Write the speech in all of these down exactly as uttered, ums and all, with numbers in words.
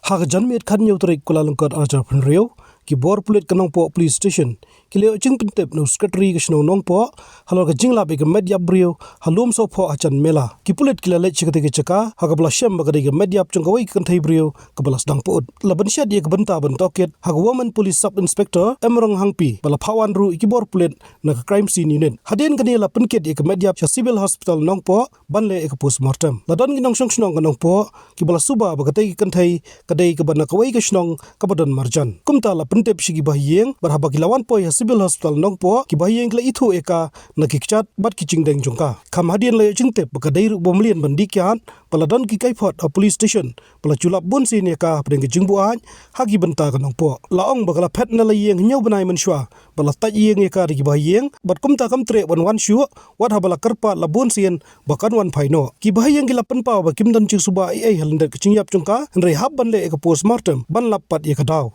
Ha ka janmiet khathynñiew tarik Kyllalyngkot arhajar arphew hynriew, ki bor pulit ka Nongpoh Police Station ki la ïoh jingpyntip na u Secretary ka shnong Nongpoh halor ka jinglap ïa ka met ïap briew ha Lum Sohphoh ha jan mela. Ki pulit ki la leit sha katei ka jaka ha kaba la shem ba ka dei ka met ïap jong kawei ka kynthei briew kaba la sdang pyut. La pynshet ïa ka bynta ban tohkit ha ka Women Police Sub Inspector Emrong Hangpi, ba la phah wan ruh ïa ki bor pulit na ka Crime Scene Unit. Hadien kane la pynkit ïa ka met ïap sha Civil Hospital Nongpoh ban leh ïa ka postmortem. La don ki nongshong shnong ka Nongpoh kiba la suba ba katei ka kynthei ka dei kaba na kawei ka shnong kaba don marjan. Kumta la pyntip sha ki bahaïing, bad haba ki la wan poi ha Civil Hospital Nongpoh, ki bahaïing ki la ithuh ïa ka na ki kjat bad ki jingdeng jong ka. Kham hadien la ïoh jingtip ba ka dei ruh ba mlien ban dih kiad, ba la don ki kaiphod ha police station ba la ju lap bunsien ïa ka hapdeng ka jingbuaid ha ki bynta ka Nongpoh. La ong ba ka la phet na la ïing hynñiew bnai mynshuwa ba la tait ïing ïa ka da ki bahaïing, bad kumta kam treh ban wan shuh, wat haba la kyrpad la bunsien ba kan wan phai noh. Ki bahaïing ki la pynpaw ba kim don jingsuba ei ei ha lyndet ka jingïap jong ka, hynrei hap ban leh ïa ka postmortem ban lap pat ïa ka daw.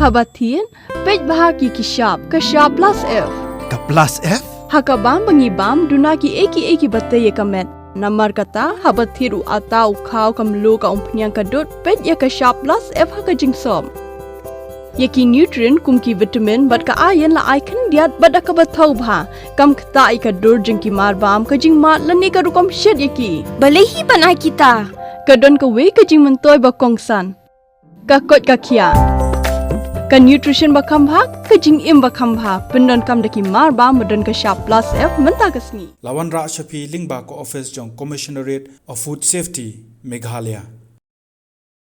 Haba thied, peit bha ïa ki shap, ka shap plus F. Ka plus F? Ha ka bam ba ngi bam, duna kiei kiei kiba tei ïa ka met. Namar kata, haba thied u atta, u khaw, ka mluh, ka umphniang, ka dud, peit ïa ka shap plus F ha ka jingsop. Ïa ki nutrient kum ki vitamin bad ka iron la ai khyndiat bad da kaba thaw bha. Kam ktah ïa ka dur jong ki marbam, ka jingmad lane ka rukom shet ïa ki. Balei hi ban ai kita? Ka don kawei ka jingmyntoi ba kongsan. Ka koit ka khiah. Ka nutrition ba kham bha, ka jingim ba kham bha. Pyndonkam da ki marbam ba don ka shap plus F mynta ka sngi. La wanrah sha phi lyngba ka office jong Commissionerate of Food Safety, Meghalaya.